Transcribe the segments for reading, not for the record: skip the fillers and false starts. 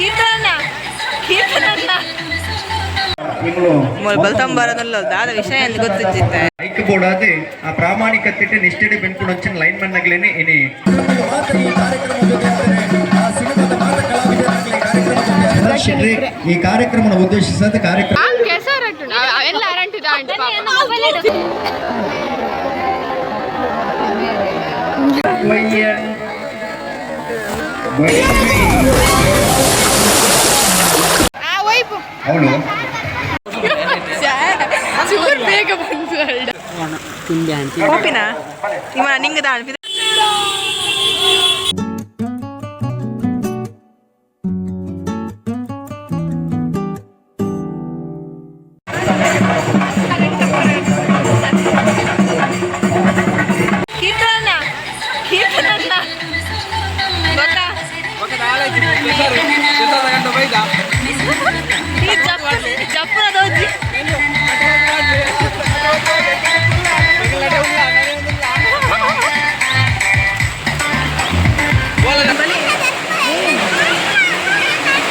ಕೀರ್ತನಣ್ಣ, ಕೀರ್ತನಣ್ಣ. ಬಲ್ತಂಬಾರದಲ್ಲ, ದಾದ ವಿಷಯ ಎಂದು ಗೊತ್ತಿತ್ತೆ. ಐಕ್ ಬೋಡಾದ್ ಆ ಪ್ರಾಮಾಣಿಕತೆ ನಿಷ್ಠೆ ಬೆನ್ಪುಣಂಚಿನ ಲೈನ್ ಮನ್ ನಗ್ಲೇನೆ ಇನಿ. ಶೆಟ್ರಿ ಈ ಕಾರ್ಯಕ್ರಮವನ್ನು ಉದ್ದೇಶಿಸಿದ ಕಾರ್ಯಕ್ರಮ. ಎಲ್ಲ ಅರಂಟಿದ. ಅವಳು ಬೇಗ ಬಂತು. ಕೋಪಿನ ನಿಮ್ಮ ನಿಂಗೆ ದಾಣ. ಕೀರ್ತನಣ್ಣ, ಕೀರ್ತನಣ್ಣ, ಗೊತ್ತಾ? ಈ ಜಪ್ಪು ಜಪ್ಪುನ ದೋಜಿ.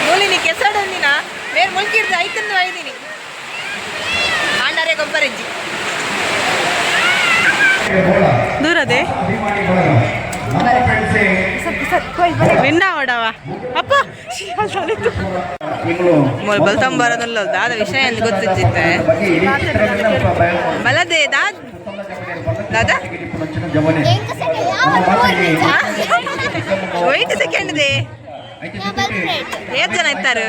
ಮೂಲಿನಿ ಕೆಸಡೊಂದಿನ ಬೇರೆ ಮುಲ್ಕಿಡ್ದು ಐತಂದು ಐದಿನಿ ಆಂಡಾರೆ ಗೊಬ್ಬರಜ್ಜಿ ದೂರದೆ ವಿಂಡಾವಡವ ಅಪ್ಪ. ಬಲ್ತಂಬಾರದಲ್ಲ, ದಾದ ವಿಷಯ ಎಂದು ಗೊತ್ತಿತ್ತೆ. ಬಲದೆ ದಾದ್ ದಾದಾ. White second they. ಏತ್ ಜನ ಇತ್ತಾರೆ?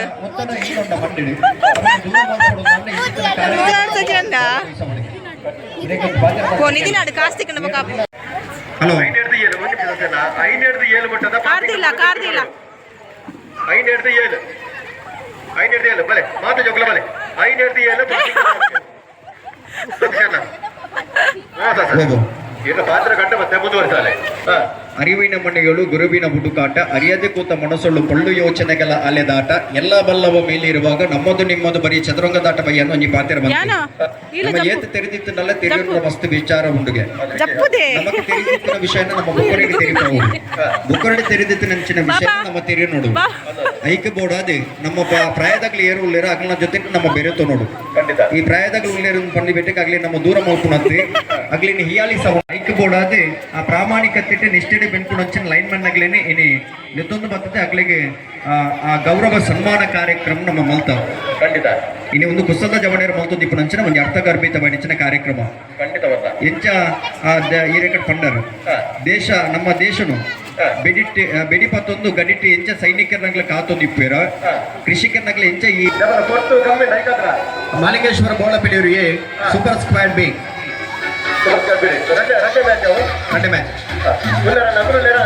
ಸೆಕೆಂಡ ಓ ನಿಧಿನಾಡು ಕಾಸ್ತಿ ಕಂಡ ಕಾಪು. ಹಲೋ. 5 7, ಒಂದು ನಿಮಿಷ. 5 7 ಮಟ್ಟದ. ಕಾರ್ದಿಲ್ಲ, ಕಾರ್ದಿಲ್ಲ. 5 7, 5 7, ಬಲೆ ಮಾತು ಜೋಗ್ಲ ಬಲೆ. 5 7. ಹೋಗು. ಏನು ಪಾತ್ರ ಕಂಡ ಮತ್ತೆ ಮುಂದುವರಿಸಾಲೆ. ಅರಿವಿನ ಮನೆಗಳು ಗುರುವಿನ ಹುಡುಕಾಟ, ಅರಿಯದೆ ಕೂತ ಮನಸ್ಸೊಳ್ಳು ಪಳ್ಳು ಯೋಚನೆಗಳ ಅಲೆದಾಟ, ಎಲ್ಲ ಬಲ್ಲವ ಮೇಲಿರುವಾಗ ನಮ್ಮದು ನಿಮ್ಮದು ಬರೀ ಚದುರಂಗದಾಟ ಬಯ್ಯನ್ನು ಒಂಜಿ ಪಾತ್ರ ಬಂತು. ಯಾನೋ? ಇಲ್ಲ. ನಮ್ಮ ಜಪ್ಪು. ಏತ್ ತೆರೆದಿತ್ತನಲ್ಲ ತೆರೆಯುವ ಮಸ್ತ್ ವಿಚಾರ ಉಂಡುಗೆ. ಜಪ್ಪುದೆ. ನಮಗೆ ತೆರೆದಿತ್ತಿನ ವಿಷಯನ ನಮ್ಮ ಬೊಕ್ಕರಿಗೆ ತೆರಿತಾವು, ಬೊಕ್ಕರಡೆ ತೆರೆದಿತ್ತಿನ ಅಂಚಿನ ವಿಷಯ ಬಾಬಾ. ನಮ್ಮ ತೆರೆಯ ನೋಡು. ಬಾ. ಐಕೆ ಬೋಡಾದಿ ನಮ್ಮ ಪ್ರಾಯದಾಗ್ಲಿ ಏರು ಉಳ್ಳೇರ ಅಗ್ಲನ ಜೊತೆ ನಮ್ಮ ಬೆರೆತು ನೋಡು. ಖಂಡಿತ. ಈ ಪ್ರಾಯದಾಗ ಉಳ್ಳೇರು ಪಂಡಿ ಬೆಟ್ಟಕ್ಕೆ ಆಗ್ಲಿ ನಮ್ಮ ದೂರ ಮಲ್ಪುಣತ್ತಿ ಅಗ್ಲಿ ಹಿಯಾಲಿ ಸವ. ಐಕ್ ಬೋಡಾದಿ ಆ ಪ್ರಾಮಾಣಿಕತೆ ನಿಷ್ಠೆ ಬೆನ್ಪುಣಂಚಿನ ಲೈನ್ ಮನ್ ನಗ್ಲೇನೆ ಇನಿ ನಿತ್ತೊಂದು ಬರ್ತದೆ. ಅಗ್ಲಿಗೆ ಆ ಆ ಗೌರವ ಸನ್ಮಾನ ಕಾರ್ಯಕ್ರಮ ನಮ್ಮ ಮಲ್ತ. ಖಂಡಿತ. ಇನಿ ಒಂದು ಕುಸದ ಜವಣೇರು ಮಲ್ತೊಂದು ಇಪ್ಪುನಂಚಿನ ಒಂದು ಅರ್ಥಗರ್ಭಿತ ಕಾರ್ಯಕ್ರಮ. ಖಂಡಿತ ಬರ್ತಾ. ಎಂಚ ಈ ರೆಕಾರ್ಡ್ ಪಂಡರು, ದೇಶ ನಮ್ಮ ದೇಶನು ಬೆಡಿಟ್ಟಿ ಬೆಡಿ ಪತ್ತೊಂದು ಗಡಿಟ್ಟಿ ಎಂಚ ಸೈನಿಕರನಗ್ಲ ಕಾತೊಂದು ಇಪ್ಪೇರ, ಕೃಷಿಕರನಗ್ಲ ಎಂಚ ಈ ಕೊಟ್ಟು ಕಮ್ಮಿ ನೈಕಾದ್ರ. ಮಾಲಿಂಗೇಶ್ವರ ಬೋಳಪಿಲಿಯವರು ಎ, ಸೂಪರ್ ಸ್ಕ್ವಾಡ್ ಬಿ. ರಜೆ ರಜೆ ಮ್ಯಾಚ್ ಅವು. ಕಂಡೆ ಮ್ಯಾಚ್. ಉಳ್ಳರ ನಗರುಳ್ಳೇರ.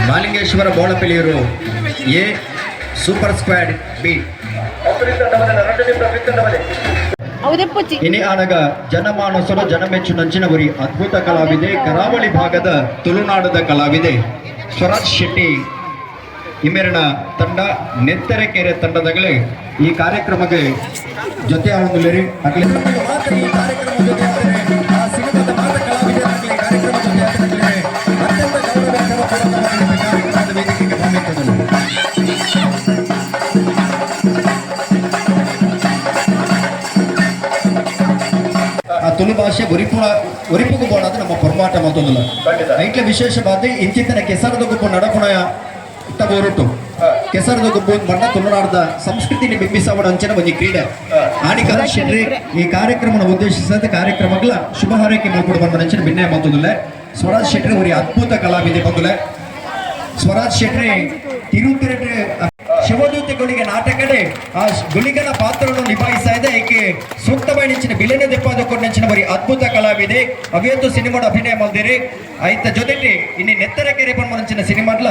ಮಾಲಿಂಗೇಶ್ವರ ಬೋಳಪಿಲಿಯವರು ಎ, ಸೂಪರ್ ಸ್ಕ್ವಾಡ್ ಬಿ. ಒಬ್ಬರಿಂದ ತಮ್ಮನೆ 2 ನಿಮಿಷ ಬಿತ್ತಂಡ ಬಲೆ. ಇನಿ ಆನಗ ಜನಮಾನಸರ ಜನಮೆಚ್ಚು ನಂಚಿನವರಿ ಅದ್ಭುತ ಕಲಾವಿದೆ, ಕರಾವಳಿ ಭಾಗದ ತುಳುನಾಡದ ಕಲಾವಿದೆ ಸ್ವರಾಜ್ ಶೆಟ್ಟಿ ಇಮೆರನ ತಂಡ ನೆತ್ತರಕೆರೆ ತಂಡದಗಳೇ ಈ ಕಾರ್ಯಕ್ರಮಕ್ಕೆ ಜೊತೆ ಆವೊಂದುಲ್ಲೆರ್ ಅಗಲಿ. ಈ ಕಾರ್ಯಕ್ರಮ ಜೊತೆ ಆ ಸಿನಿಮಾದ ಮಾತ ಕಲಾವಿದರಾಗಲಿ, ಕಾರ್ಯಕ್ರಮ ಜೊತೆ ಅತ್ಯಂತ ಗೌರವ ಕಾರ್ಯಕ್ರಮದ ವೇದಿಕೆಗೆ ಭೂಮಿಕಗಳು. ಆ ತುಳು ಭಾಷೆ ಒರಿಪು ಒರಿಪುಗು ಬೋಡಾದ ನಮ್ಮ ಪೊರ್ಮಾಟ ಮತ್ತೊಂದಲ್ಲ. ಖಂಡಿತ. ಐಟ್ಲ ವಿಶೇಷವಾದ ಇಂಚಿತ್ತನ ಕೆಸರದ ಗುಂಪು ನಡಪುಣ ಇತ್ತ ಬೋರುಟು ಕೆಸರದ ಗುಂಪು ಮಣ್ಣ ತುಳುನಾಡದ ಸಂಸ್ಕೃತಿని ಬಿಂಬಿಸವಣ ಅಂಚಿನ ಒಂಜಿ ಕ್ರೀಡೆ. ಆನಿಕರ ಶೆಟ್ರಿ ಈ ಕಾರ್ಯಕ್ರಮನ ಉದ್ದೇಶಿಸಿದ ಕಾರ್ಯಕ್ರಮಗಳ ಶುಭ ಹಾರೈಕೆ ಮಲ್ಪುಡು ಬಂದ ಭಿನ್ನ ಮತ್ತೊಂದಿಲ್ಲ. ಸ್ವರಾಜ್ ಶೆಟ್ರಿ ಅವರಿ ಅದ್ಭುತ ಕಲಾವಿದೆ ಬಂದುಲೆ. ಸ್ವರಾಜ್ ಶೆಟ್ರಿ ತಿರುತಿರಟೆ ಶಿವದೂತೆ ಗುಳಿಗೆ ನಾಟಕಡೆ ಆ ಗುಳಿಗನ ಪಾತ್ರವನ್ನು ನಿಭಾಯಿಸ್ತಾ ಇದೆ. ಏಕೆ ಸೂಕ್ತವಾಗಿ ಬಿಲೆನೆ ದೆಪ್ಪಾದ ಬರೀ ಅದ್ಭುತ ಕಲಾವಿದೆ. ಅವಿಯತ್ತು ಸಿನಿಮಾದ ಅಭಿನಯ ಮಲ್ದಿರಿ. ಐತ ಜೊತೆಗೆ ಇನ್ನು ನೆತ್ತರ ಕೆರೆ ಪನ್ಮನಂಚಿನ ಸಿನಿಮಾಡ್ಲ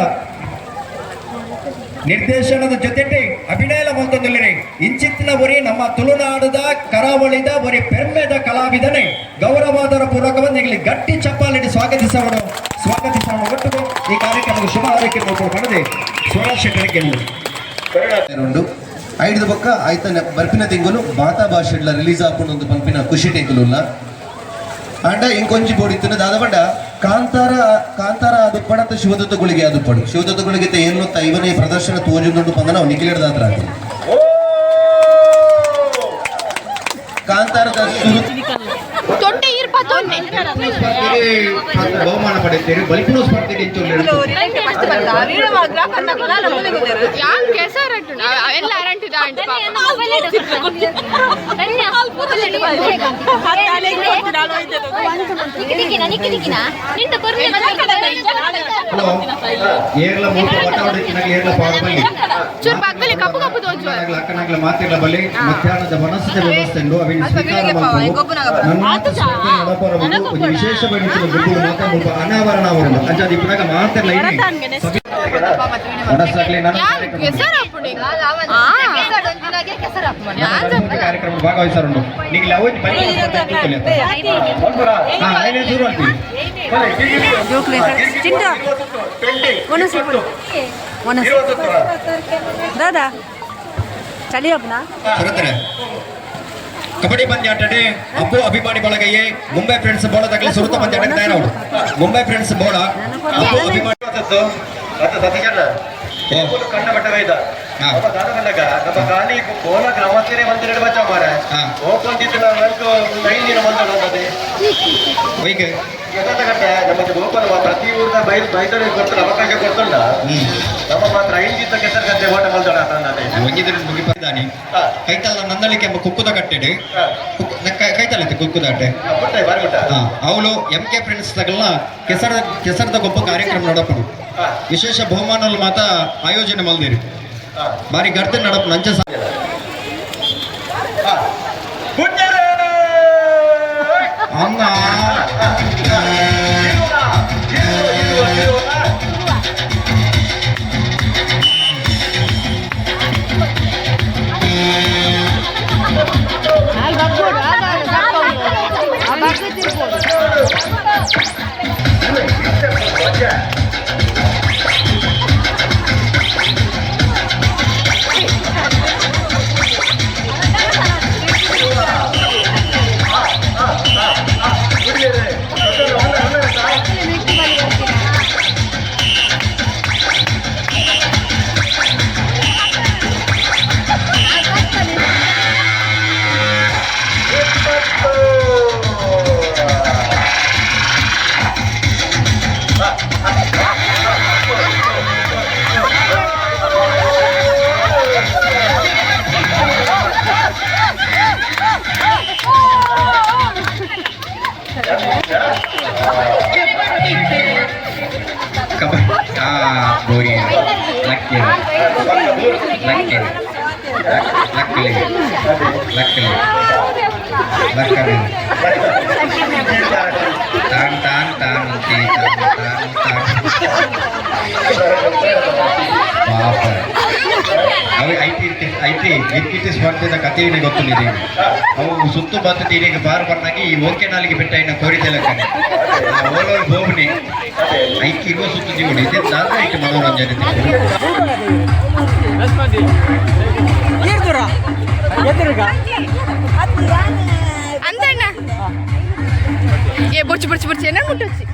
ನಿರ್ದೇಶನದ ಜೊತೆಗೆ ಅಭಿನಯಲ ಮಲ್ತೊಂದುಲ್ಲೆರ್. ಇಂಚಿತ್ತಿನ ಒರಿ ನಮ್ಮ ತುಳುನಾಡದ ಕರಾವಳಿದ ಒರಿ ಪೆರ್ಮೆದ ಕಲಾವಿದನೆ ಗೌರವಾದರ ಪೂರ್ವಕವಾಗಿ ನಿಗಲಿ ಗಟ್ಟಿ ಚಪ್ಪಾಳಿಡಿ ಸ್ವಾಗತಿಸವನು ಸ್ವಾಗತಿಸವನು. ಒಟ್ಟಿಗೆ ಈ ಕಾರ್ಯಕ್ರಮದ ಶುಭ ಹಾರೈಕೆ ಮಾಡಿದೆ ಸ್ವರಾಜ್ ಶೆಟ್ಟರಿಗೆ. ಉಂಡು ಐಡ್ದ ಬೊಕ್ಕ ಆಯ್ತ ಬರ್ಪಿನ ತಿಂಗಳು ಬಾತಾ ಭಾಷೆಡ್ಲ ರಿಲೀಸ್ ಆಪುಂಡು ಒಂದು ಪನ್ಪಿನ ಖುಷಿ ಟೆಂಕುಲುಲ್ಲ. ಆಂಡ ಇಂಕೊಂಜಿ ಬೋಡಿತ್ತುನ ದಾದ ಪಂಡ Kantara Kantara ಅದು ಪಡತ ಶಿವದತ್ತ ಗುಳಿಗೆ ಅದು ಪಡು ಶಿವದತ್ತ ಗುಳಿಗೆ ಏನು ಐವನೇ ಪ್ರದರ್ಶನ ತೋಜುಂದುಂಡು ಪಂದನ ಅವು ನಿಖಿಲೆಡ್ದಾತ್ರ ಕಾಂತಾರದ ಸುರು ತೊಟ್ಟೆ ಈರ್ಪ ತೊನ್ನೆ ಬಹುಮಾನ ಪಡೆಯುತ್ತೀರಿ ಬಲಿಪುಣ ಸ್ಪರ್ಧೆ ಯಾನ್ ಕೆಸರಟ್ಟು ಅವೆಲ್ಲ ಅರಂಟಿದ ಅಂಟು ಹಲೋ ಏರ್ಲ ಮೂಟ ವಟಾವಡಿಕ್ಕಿನಾಗ ಏರ್ಲ ಪಾವ ಬಲ್ಲಿ ಚೂರು ಪಕ್ಕದಲ್ಲಿ ಕಪ್ಪು ಕಪ್ಪು ತೋಜು ಅಕ್ಕನಾಗ್ಲ ಮಾತಿರ್ಲ ಬಲ್ಲಿ ಮಧ್ಯಾಹ್ನದ ವನಸತಿ ವ್ಯವಸ್ಥೆ ಉಂಟು ಅವಿನ ಸ್ವೀಕಾರ ಮಲ್ಪೊಡು. ನನ್ನ ಸ್ಪರ್ಧೆ ನಡಪರಬಹುದು. ಒಂದು ವಿಶೇಷ ಬಣಿಸಿದ ಗುಂಪುಗಳು ಮಾತ್ರ ಮುಲ್ಪ ಅನಾವರಣ ಅವರುಂಡು ಅಂಚಾದ ಇಪ್ಪುನಾಗ ಮಾತಿರ್ಲ ಇನಿ ವನಸಾಗ್ಲಿ ನನ್ನ ಯಾನ್ ಕಾರ್ಯಕ್ರಮ ಕೆಸರಪ್ಪುಡಿ ಕಾರ್ಯಕ್ರಮ ಭಾಗವಹಿಸಾರುಂಡು ನೀವು ಅವು ಹಾ ಐನೇ ಶುರು ಆಗ್ತೀವಿ. ದಾದಾ ಚಳಿ ಅಪ್ನ ಶರತ್ರೆ ಕಬಡ್ಡಿ ಪಂದ್ಯಾಟಡೆ ಅಪ್ಪು ಅಭಿಮಾನಿ ಬಳಗಯ್ಯೆ ಮುಂಬೈ ಫ್ರೆಂಡ್ಸ್ ಬೋಳ ತಗಲಿ ಸುರುತ ಪಂದ್ಯಾಟಕ್ಕೆ ತಯಾರವಳು ಮುಂಬೈ ಫ್ರೆಂಡ್ಸ್ ಬೋಳ ಅಪ್ಪು ಅಭಿಮಾನಿ ಅತ್ತ ಸತೀಶಣ್ಣ ಓ. ಕಣ್ಣ ಬಟ್ಟ ಬೈದ ಹಾ. ನಮ್ಮ ದಾದ ಕಂಡಗ ನಮ್ಮ ಖಾಲಿ ಕೋಲ ಗ್ರಾಮಸ್ಥರೇ ಒಂದು ಎರಡು ಬಚ್ಚ ಮಾರ ಹಾ. ಓಪನ್ ಇತ್ತು ನಾಲ್ಕು ಐದು ದಿನ ಬಂದ ನಮ್ಮದೇ ಒಯ್ಗೆ ಎದಾದ ಗಟ್ಟೆ ನಮ್ಮ ಗೋಪಾಲ ಪ್ರತಿ ಊರ್ನ ಬೈ ಬೈದರಿಗೆ ಕೊಡ್ತಾರೆ ಅವಕಾಶ ಕೊಡ್ತುಂಡ ಹ್ಮ್ ನಮ್ಮ ಮಾತ್ರ ಐದು ದಿವಸ ಕೆಸರು ಗದ್ದೆ ಓಟ ಮಲ್ದೋಣ ತಂದದೆ ಒಂಜಿದಿನ ಮುಗಿಪಿದ್ದಾನೆ ಹಾ. ಕೈತಲ್ಲ ನಂದಳಿಕೆ ಎಂಬ ಕುಕ್ಕುದ ಕಟ್ಟೆಡು ಹಾ. ಕೈತಲ್ಲ ಕುಕ್ಕುದಾಟೆ ಕೊಟ್ಟೆ ಬಾರಿ ಕೊಟ್ಟ ಹಾ ಅವಳು M K friends ತಗಲ್ನ ಕೆಸರ ಕೆಸರದ ಗೊಬ್ಬ ಕಾರ್ಯಕ್ರಮ ನಡಪಡು ಹಾ. ವಿಶೇಷ ಬಹುಮಾನలు ಮಾತ ಆಯೋಜನೆ ಮಲ್ದಿರಿ ಹಾ. ಬಾರಿ ಗರ್ದೆ ನಡಪು ನಂಚ ಪುಣ್ಯರೇ! ಅಮ್ಮ ಇರುವ, ಇರುವ, ಇರುವ. ಕಬಡ್ಡಿ ಆ ಬೋರಿ ಲಕ್ಕಿ ಲಕ್ಕಿ ಲಕ್ಕಲಿ ಲಕ್ಕಲಿ ಲಕ್ಕಲಿ ತಾನ್ ತಾನ್ ತಾನ್ ಅಂತಿ ತಾನ್ ತಾನ್ ತಾನ್ ಪಾಪ ಅವು IT IT ಇಟ್ಟಿಟ್ಟು ಸ್ಪರ್ಧೆದ ಕಥೆಯೇ ಗೊತ್ತಿಲ್ಲ ಅವು ಸುತ್ತು ಬಾತು ತೀರಿಗೆ ಬಾರ್ ಬರ್ನಾಗಿ ಈ ಓಕೆ ನಾಲಿಗೆ ಬೆಟ್ಟ ಇನ್ನ ಕೋರಿದೆಲ್ಲ ಓಲೋಲ್ ಬೋಬನಿ ಐಕ್ ಇರುವ ಸುತ್ತು ಜೀವನ ಇದೆ ದಾದ ಐತಿ ಮನೋರಂಜನೆ ಅಂತಣ್ಣ ಏ ಬೊಚ್ಚು ಬೊಚ್ಚು ಬೊಚ್ಚು ಏನ ಮುಟ್ಟೊಚ್ಚಿ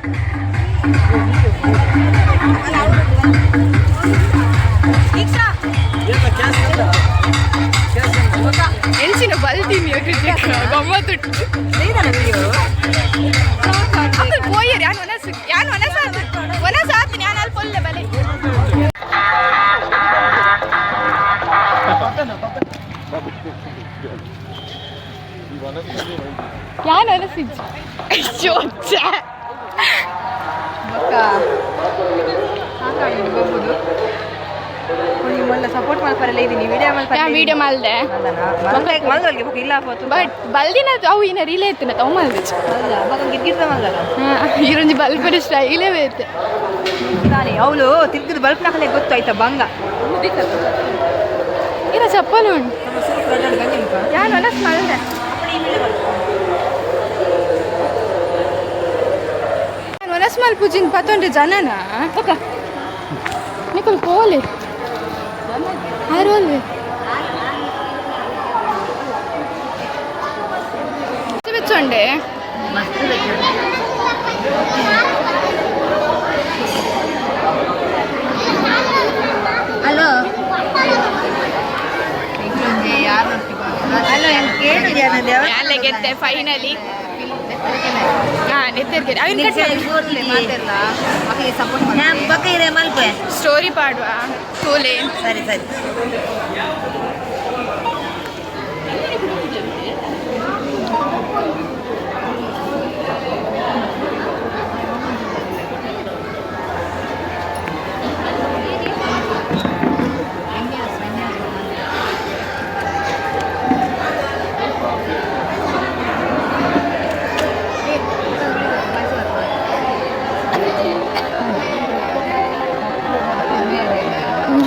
ಎಂಚಿನ ಬಲ್ತೀನಿ ಗಮ್ಮತ್ತುಟ್ಟು ಅಂಕಲ್ ಪೋಯರ್ ಯಾನ್ ಒನಸ್ ಯಾನ್ ಒನಸ್ ಆತು ಒನಸ್ ಆತು ಯಾನ್ ಅಲ್ಲಿ ಪೊಲ್ಲೆ ಬಲೆ. ಯಾನ್ ಒನಸಿಜ್ಜಿ ಅಯ್ಯೋ ಛೆ. ಸಪೋರ್ಟ್ ಮಾಡ್ಪಾರಲ್ಲ ಇದೀನಿ ವಿಡಿಯೋ ಯಾನ್ ವಿಡಿಯೋ ಮಲ್ದೆ. ಮಲ್ದಲ್ಗೆ ಬೊಕ ಇಲ್ಲ ಪೋತು. ಬಟ್ ಬಲ್ದಿನ ಅವು ಇನ್ನ ರೀಲೇ ಇತ್ತಿನ ತವ ಮಲ್ದಿಚ್ಚು. ಅಲ್ಲ ಬೊಕ ಗಿರ್ಗಿರ್ತ ಮಲ್ದಲ್ಲ. ಈರೊಂಜಿ ಬಲ್ಪನ ಸ್ಟೈಲೇ ಬೇತೆ. ತಾನೇ ಅವಳು ತಿರ್ಗದ ಬಲ್ಪ್ ನಕಲೆ ಗೊತ್ತು ಆಯ್ತಾ ಬಂಗ. ಇನ್ನ ಚಪ್ಪಲು ಉಂಟು ಯಾನ್ ಒನಸ್ ಮಲ್ದೆ ಯಾನ್ ಒನಸ್ ಮಲ್ಪುಜಿನ್ ಪತ್ತೊಂಡ್ರೆ ಜನನ ಪಕ್ಕ ನಿಕುಲ್ ಪೋಲೆ ಆರೋಲೆ ಬೆಚ್ಚೊಂಡೆ. ಯಾಲೆ ಗೆದ್ದೆ ಫೈನಲಿ. ಹಾ, ನೆತ್ತೆರ್ಗೆ ಅವಿನ. ಸ್ಟೋರಿ ಪಾಡುವ ತೂಲೆ. ಸರಿ ಸರಿ.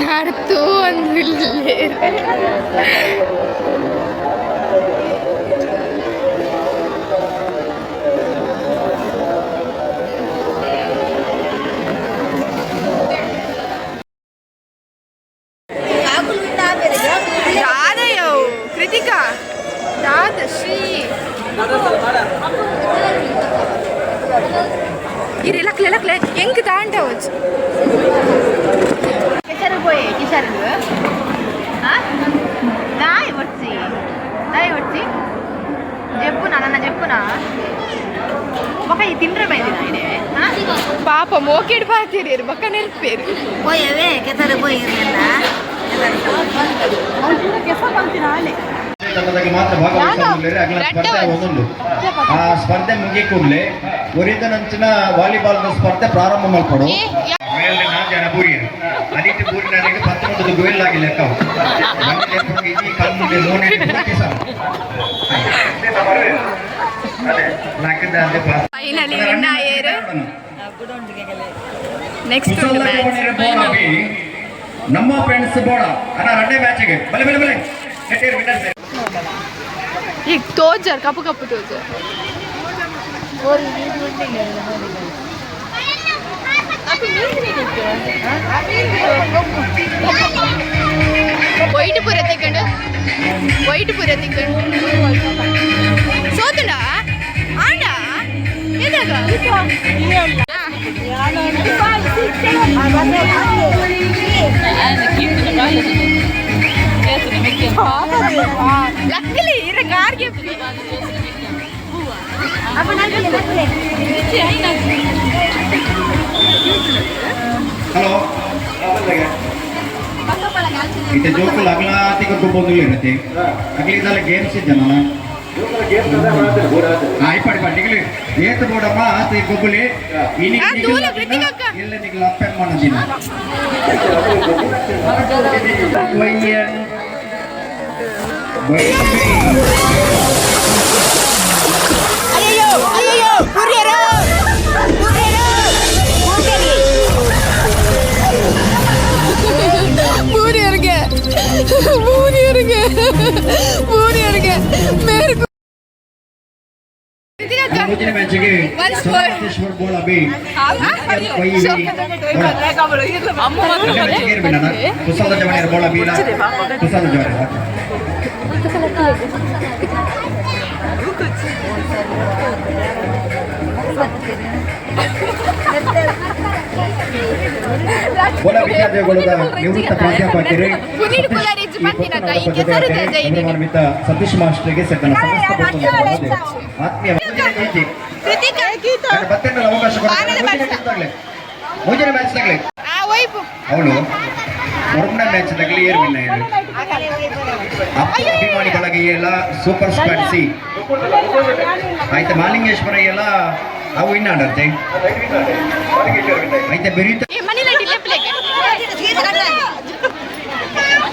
ನಾಡ್ತು ಒಂದು. ರಾಧಯವು ಕೃತಿಕಾ ರಾಧ ಶ್ರೀ ಇರಿ, ಲಕ್ಲೆ ಲಕ್ಲೆ ಎಂಕ್ ತಾಂಡవచ్చు. ಕೆಸರು ಪೋಯೆ ಕೆಸರು ದಾಯಿ ಒಡ್ಚಿ, ದಾಯಿ ಒಡ್ಚಿ. ಜೆಪ್ಪುನಾ ನನ್ನ ಜೆಪ್ಪುನಾ ಬೊಕ ಈ ತಿಂಡ್ರೆ ಬೈದಿನ ಇಡೆ. ಪಾಪ ಮೋಕೆಡ್ ಪಾತಿರಿ ಬೊಕ್ಕ ನೆರ್ಪೇರು. ಪೋಯವೇ, ಕೆಸರು ಪೋಯಿರಲಿಲ್ಲ. ತಂಡದಾಗೆ ಮಾತ್ರ ಭಾಗವಹಿಸಲಿಲ್ಲ. ಅಗಲ ಸ್ಪರ್ಧೆ ಒಂದೊಂದು. ಆ ಸ್ಪರ್ಧೆ ಮುಗಿ ಕೂಡಲೇ ಒರಿದನಂಚಿನ ವಾಲಿಬಾಲ್ ಸ್ಪರ್ಧೆ ಪ್ರಾರಂಭ ಮಲ್ಪಡು. ಮೇಲ್ಡೆ ನಾಲ್ಕು ಜನ ಬೂರಿಯರು ಅದಿಟ್ಟು ಬೂರಿ ನನಗೆ 19 ಗೋಲ್ ಆಗಿ ಲೆಕ್ಕ. ಇಡೀ ಕಣ್ಣು ಮೋನೆ. ಫೈನಲಿ ವಿನ್ ಆಯೇರು. Next match. ನಮ್ಮ ಫ್ರೆಂಡ್ಸ್ ಬೋಡ ಅಣ್ಣ ರಡ್ಡೆ ಮ್ಯಾಚಿಗೆ ಬಲೆ ಬಲೆ ಬಲೆ ಕೆಟ್ಟೇರು ವಿನ್ನರ್ಸ್. ಈಗ ತೋಜರ್ ಕಪ್ಪು ಕಪ್ಪು ತೋಜರ್. ವೈಟ್ ಪೂರ ತಿಕ್ಕಂಡು, ವೈಟ್ ಪೂರ ತಿಕ್ಕಂಡು. ಸೋತುಂಡ ಆಂಡ ಎದಾಗ. ಲಕ್ಕಲಿ ಇರ ಕಾರ್ಗೆ. ಹಲೋ, ಇತ್ತೆ ಜೋಕುಲು ಅಗ್ಲಾತಿಗೆ ಗೊಬ್ಬೊಂದುಲ್ಲ ಇರುತ್ತೆ. ಅಗ್ಲಿದಲ್ಲ ಗೇಮ್ಸ್ ಇದ್ದ ಇಪ್ಪಡಿ ಪಡಿ ಏತ್ ಬೋಡಮ್ಮ ಆತ ಗೊಬ್ಬುಲಿ. ಇನಿ. ಆ, ದೂಲ ಕೃತಿಕಕ್ಕ. ಇಲ್ಲ, ನಿಗ್ಲ ಅಪ್ಪೆಮ್ಮನ ದಿನ ವೈಯನ್ ವೈ. ಅಯ್ಯೋ ಅಯ್ಯೋ, ಪುರಿಯರು ಪುರಿಯರು ಪೂರ್ಯರಿ. ಪೂರಿಯರಿಗೆ ಪೂರಿಯರಿಗೆ ಪೂರಿಯರಿಗೆ ಮೇರೆ ಕೃತಿಕಕ್ಕ. ಮುಂದಿನ ಮ್ಯಾಚ್ಗೆ One score. Somanatheshwar Bola B Y Bola. ಕುಸಲ್ದ ಜವಣಿಯರ ಬೋಳ ಬೀಲ ಕುಸಲ್ದ ಜವಣಿಯರ. ಬೋಳ ವಿದ್ಯಾರ್ಥಿಗಳ ನಿವೃತ್ತ ಪ್ರಾಧ್ಯಾಪಕರು ಪುನೀತ್ ಕುಲಾರಿಜ್ ಪಂತಿನಕ್ಕ, ಈ ಕೆಸರು ತೇಜ ಇದೆ. ಗೌರವಾನ್ವಿತ ಸತೀಶ್ ಮಾಸ್ಟರ್ಗೆ ಸಕಲ ಸಮಸ್ತ ಕುಟುಂಬದ ಆತ್ಮೀಯ ವಂದನೆ. ಕೃತಿಕಾ. ಬತ್ತೆಂಡಲ ಅವಕಾಶ. ಮುಂದಿನ ಮ್ಯಾಚ್ ತಗಲಿ. ಆ ವೈಪು. ಅವಳು ಮೊರಮನ ಮ್ಯಾಚ್ ತಗಲಿ ಏರ್ ವಿನ್ ಆಯ್ತು. ಅಪ್ಪ ಅಭಿಮಾನಿಗಳಿಗೆ ಎಲ್ಲ ಸೂಪರ್ ಸ್ಕ್ವಾಡ್ ಸಿ ಆಯ್ತು. ಮಾಲಿಂಗೇಶ್ವರ ಎಲ್ಲ ಅವು ಇನ್ನ ಆಡತ್ತೆ ಆಯ್ತಾ ಬೆರೀತ. ಏ ಮನಿಲಂಡಿ ಲೆಪ್ಲೆಗೆ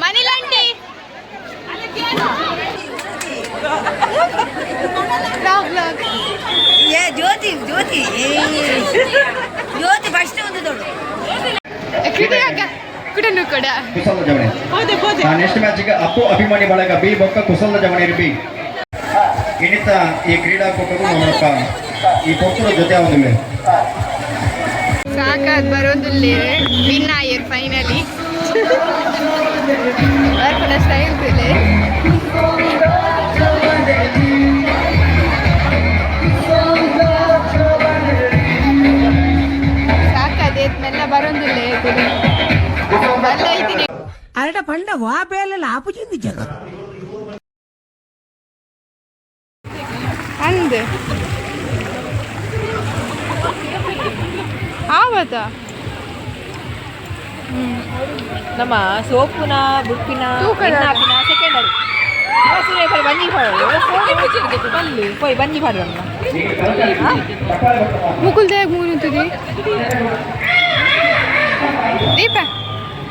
ಮನಿಲಂಡಿ ಲಾಗ್ ಲಾಗ್. ಏ ಜ್ಯೋತಿ ಜ್ಯೋತಿ ಜ್ಯೋತಿ ಫಸ್ಟ್ ಒಂದು ದೊಡ್ಡ. ಕೃತಿಕಕ್ಕ ಕುಡನು ಕೊಡ. ಕುಸಲ್ದ ಜವಣಿ. ನೆಕ್ಸ್ಟ್ ಮ್ಯಾಚ್ಗೆ ಅಪ್ಪು ಅಭಿಮಾನಿ ಬಳಗ ಬಿ ಬೊಕ್ಕ ಕುಸಲ್ದ ಜವಣಿ ಬಿ. ಇನ್ನಿತ ಈ ಕ್ರೀಡಾಕೂಟವು ನಮ್ಮಪ್ಪ ಈ ಪೊಕ್ಕದ ಜೊತೆ ಆಗುದಿಲ್ಲ. ಸಾಕಾದ್ ಬರೋದಿಲ್ಲ. ವಿನ್ ಆಯರ್ ಫೈನಲಿ. ಬರ್ಪುನ ಸ್ಟೈಲ್ ತುಲೆ. ಸಾಕಾದ ಮೆಲ್ಲ ಬರೋದಿಲ್ಲ. ಬಲ್ಲ ಐತಿನಿ. ಅರಡ ಪಂಡ ವಾ ಬೇಲೆ ಆಪುಜಿಂದಿ ಜನ. ಅಂದ್ ಆವತ ನಮ್ಮ ಸೋಪುನ ಬುಕ್ಕಿನ ತೂಕದ. ಸೆಕೆಂಡರಿ ಬಂಜಿ ಪಾಡು ಪೋಯ್ ಬಂಜಿ ಪಾಡು ಮುಕುಲ್ ದೇಗ್ ಮೂನುತುದಿ ದೀಪ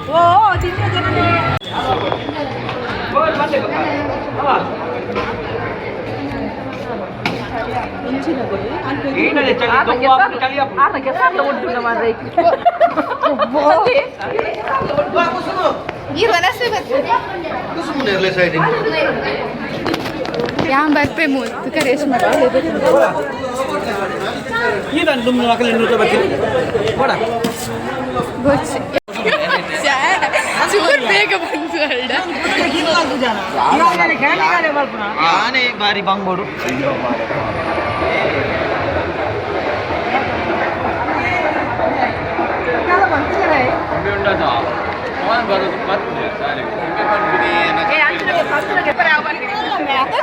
ಓ ತಿಂದ್ರ ಜನ. ಈ ವನಸೆ ಬರ್ತದೆ ಯಾನ್ ಬರ್ಪೆ ಮೂಲ್ ತುಕ ರೇಸ್ ಮಾಡ. ಚೂರು ಬೇಗ ಬಂತು ಅಲ್ಡ. ಆನೆ ಬಾರಿ ಬಂಗೋಡು.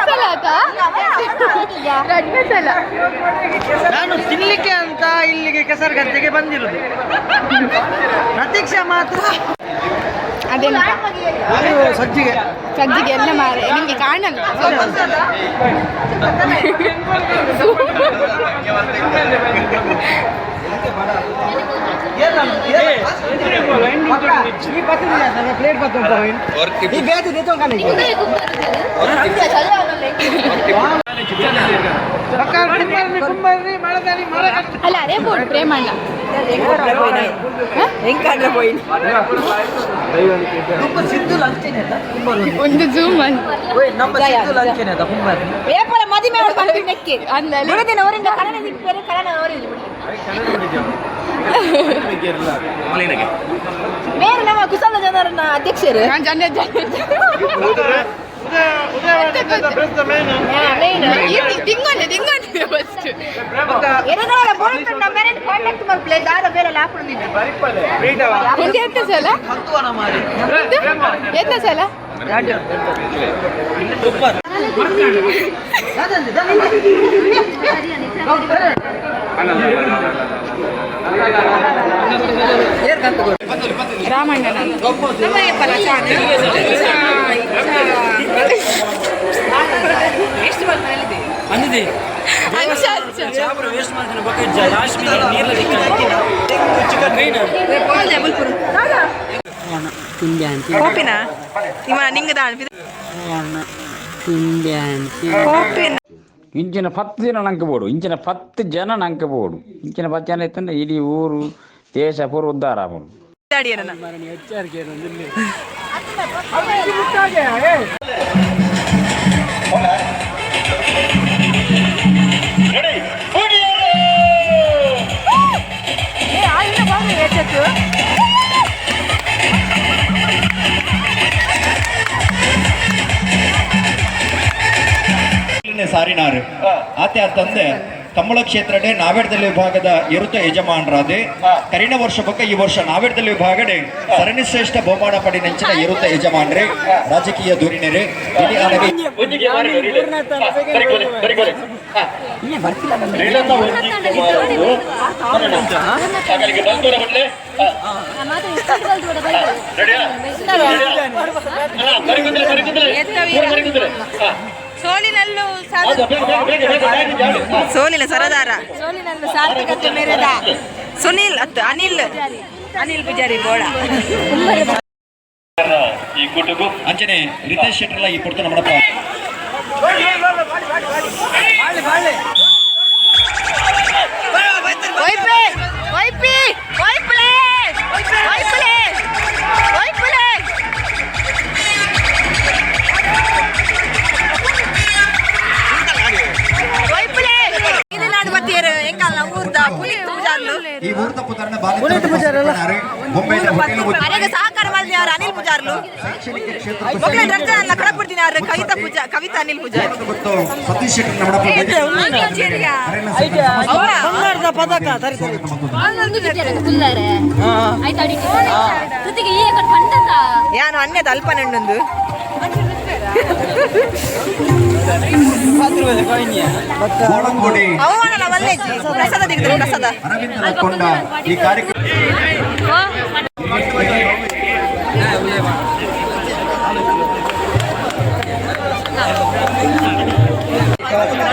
ಸಲ ಆತಾ? ರಡ್ಡನೇ ಸಲ. ನಾನು ತಿನ್ಲಿಕ್ಕೆ ಅಂತ ಇಲ್ಲಿಗೆ ಕೆಸರುಗದ್ದೆಗೆ ಬಂದಿರುದು. ಪ್ರತೀಕ್ಷಾ ಮಾತ್ರ. ಅದೆಂತ? ಅದು ಸಜ್ಜಿಗೆ. ಸಜ್ಜಿಗೆ ಎಲ್ಲ ಮಾರೆ ನಿಮ್ಗೆ ಕಾಣಲ್ಲ. ಪ್ಲೇಟ್ ಈ ಬೇತೆ ಅಲ್ಲ ಅದೇ ಬೋರ್ಡ್ ಪ್ರೇಮಣ್ಣ. ಒಂದು ಜೂಮ್ ಮೇರು ನಮ್ಮ ಕುಶಲ ಜನರನ್ನ ಅಧ್ಯಕ್ಷರು. ಜನ ಜನ ದಿಂಗೊಂಡೆ ದಿಂಗೊಂಡೆ ಫಸ್ಟ್. ಒಂದು ಎಂತ ಸಲ, ಎಂತ ಸಲ? ರಾಮಣ್ಣನ ಅಂಚ ಅಂಚ. ಕೋಪಿನ ಇವ ನಿಂಗದ ಕೋಪಿನ. ಇಂಚಿನ 10 ದಿನ ನಂಗೆ ಬೋಡು, ಇಂಚಿನ 10 ಜನ ನಂಗೆ ಬೋಡು. ಇಂಚಿನ 10 ಜನ ಇತ್ತಂದ್ರೆ ಇಡೀ ಊರು ದೇಶ ಪೂರ ಉದ್ಧಾರ ಆಪುಂಡು. ಸಾರಿನಾರು ಆತೆ ತಂದೆ ಕಂಬಳ ಕ್ಷೇತ್ರಡೆ ನಾವೇರ್ದಲ್ಲಿ ವಿಭಾಗದ ಎರುತ ಯಜಮಾನರಾದೆ. ಕರಿನ ವರ್ಷ ಬೊಕ್ಕ ಈ ವರ್ಷ ನಾವೇರ್ದಲ್ಲಿ ವಿಭಾಗಡೆ ಸರಣಿ ಶ್ರೇಷ್ಠ ಬಹುಮಾನ ಪಡಿನಂಚಿನ ಎರುತ ಯಜಮಾನ್ರೆ ರಾಜಕೀಯ ಧುರೀಣರೆ ಇಡೀ ಅನಗೆ. ಸೋಲಿನಲ್ಲೂ ಸೋಲಿನ ಸರದಾರ, ಸೋಲಿನಲ್ಲೂ ಸಾರ್ಥಕತೆ ಮೆರೆದ ಸುನಿಲ್ ಅತ್ತು ಅನಿಲ್ ಅನಿಲ್ ಪೂಜಾರಿ ಬೋಳ. ಈ ಕೂಟಕ್ಕೂ ಅಂಚನೆ ರಿತೇಶ್ ಶೆಟ್ಟರ್ಲ ಈ ಪೊರ್ತು ನಮ್ಮಡಪ್ಪ. YP YP ವೈಪುಲೆ ವೈಪುಲೆ ವೈಪುಲೆ. ವೈಪುಲೆ ಇದು ಬತ್ತಿಯರು ಎಂಕಲ್ನ ಊರ್ದ ಪುನೀತ್ ಪೂಜಾರ್ಲು. ಈ ಊರ್ದ ಪುದರ್ನ ಬಾಲಿತ ಪೂಜಾರಿ ಬೊಂಬೈದ ಹೋಟೆಲ್ ಅರೆಗ ಸಹಕಾರ ಮಾಡಿದ ಅವರು ಅನಿಲ್ ಪೂಜಾರ್ಲು. ಶೈಕ್ಷಣಿಕ ಕ್ಷೇತ್ರ ಮೊಗಲ ರಡ್ಜನ ಅಲ್ಲ ಕಡಪುಡ್ದಿನ ಅವರು ಕವಿತಾ ಪೂಜಾ ಕವಿತಾ ಅನಿಲ್ ಪೂಜಾರಿ. ಗೊತ್ತು ಸತೀಶ್ ಶೆಟ್ಟರ್ ನಮ್ಮಡಪ್ಪ. ಬಂಗಾರದ ಪದಕ ತರಿಸಿ. ಯಾನು ಅನ್ಯದ ಅಲ್ಪನಣ್ಣೊಂದು. ಗೋಡಂಗೋಡಿ ಅವಮಾನಲ್ಲ ಒಲ್ಲೆಜ್ಜಿ ಪ್ರಸಾದ ದಿಗ್ದ್ರೆ ಪ್ರಸಾದ. ಅರವಿಂದ ಕೊಂಡ ಈ ಕಾರ್ಯಕ್ರಮ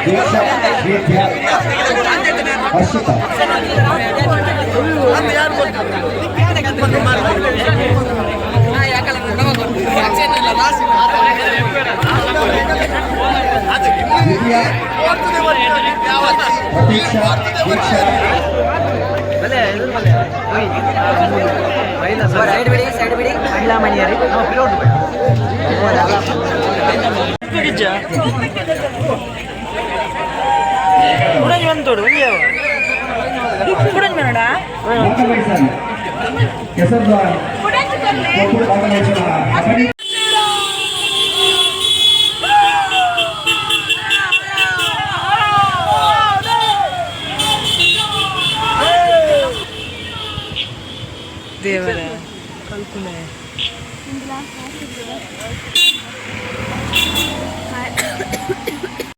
ದೀಕ್ಷಾ, ವಿದ್ಯಾ, ಹರ್ಷಿತಾ. ದಿವ್ಯಾ, ಪ್ರತೀಕ್ಷಾ, ದೀಕ್ಷಾ. ಸೈಡ್ ಬಿಡಿ, ಸೈಡ್ ಬಿಡಿ, ಮಹಿಳಾ ಮಣಿಯರಿ. ಭಾಗವಹಿಸಲು ಕೆಸರ್ದ ಒಬ್ಬರು ಭಾಗವಹಿಸೋಣ. ಕಬಡ್ಡಿ. ದೇವರ ಕಲ್ಕುನೆ.